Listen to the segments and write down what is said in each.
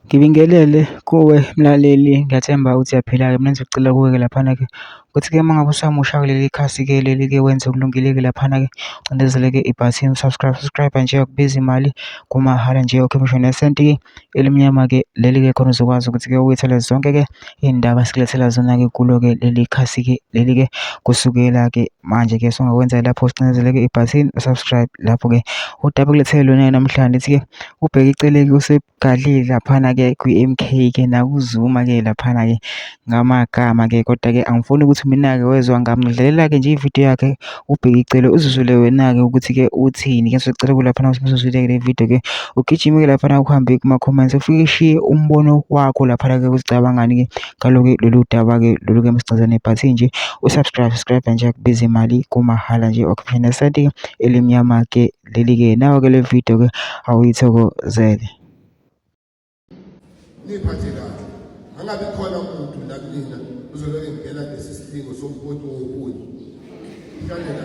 Ngibingelele kuwe mlaleli, ngiyathemba ukuthi uyaphila-ke. Mina engizocela kuwe-ke laphana-ke ukuthi-ke uma ngabe usamusha kuleli khasi-ke leli-ke wenze okulungile-ke laphana-ke, ucindezele-ke ibhathini u-subscribe, subscribe nje akubizi imali kumahhala nje awukhiphi ngisho nesenti-ke elimnyama-ke leli-ke khona uzokwazi ukuthi-ke uyithole zonke-ke iy'ndaba esikulethela zona-ke kulo-ke leli khasi-ke leli-ke kusukela-ke manje-ke songakwenza lapho ucindezeleke ibhathini u-subscribe lapho-ke udaba okulethele lona namhlanje lithi-ke uBheki Cele-ke usegadlile laphana-ke kwi-M_K ke nakuZuma-ke laphana-ke ngamagama-ke kodwa-ke angifuni ukuthi mina-ke wezwa ngamdlalela-ke nje ividiyo yakhe uBheki Cele uzizwele wena-ke ukuthi-ke uthini-ke ngizocela kulaphana ukuthi usuzwile-ke le video-ke ugijime-ke laphana uhambe kuma-comments ufike ushiye umbono wakho laphana-ke uzicabangani-ke ngalo-ke lolu daba-ke lolu-ke msicazane but nje u-subscribe subscribe nje akubiza imali kumahhala nje okhiphe nesenti elimnyama-ke leli-ke nawo-ke le video-ke awuyithokozele. Niphathe kahle. Angabi khona umuntu la kunina uzoloke ngena lesi silingo somkhonto wokunye. Hlale la.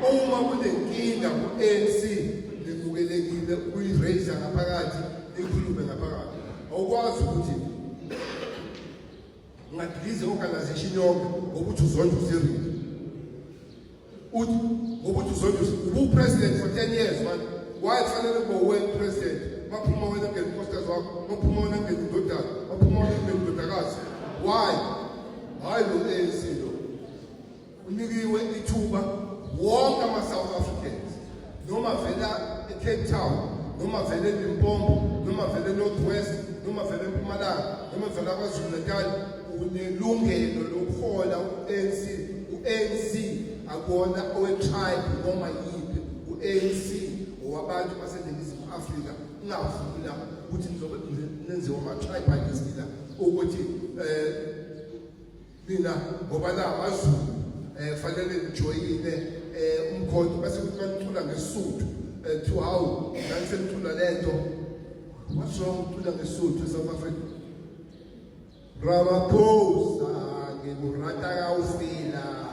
Uma kunenkinga ku-ANC nimukelekile ukuyi-raise ngaphakathi nikhulume ngaphakathi. Awukwazi ukuthi ungadilize i-organization yonke ngokuthi uzonda uCyril. Uthi ngokuthi uzonda ubu-president for 10 years man. Why kufanele kube uwe president? Maphuma wena ngene unkosikazi wakho, maphuma wena ngene indodana, maphuma wena ngene indodakazi. Why? Hayi lo ANC lo. Unikiwe ithuba wonke ama-South Africans noma vela e-Cape Town noma vele eLimpopo noma vele eNorth West noma vele eMpumalanga noma vele KwaZulu Natal unelungelo lokuhola u-ANC. U-ANC akuwona owe-tribe noma yiphi, u-ANC owabantu baseNingizimu Afrika. Ungavumi la ukuthi nizobe nenziwa ama-tribalist la ukuthi nina ngoba la amaZulu fanele nijoyine umkhonto bese kuthi manicula ngeSuthu kuthiwa hawu nani senicula lento. What's wrong ucula ngeSuthu eSouth Africa? Ramaphosa ngikurata kaufela.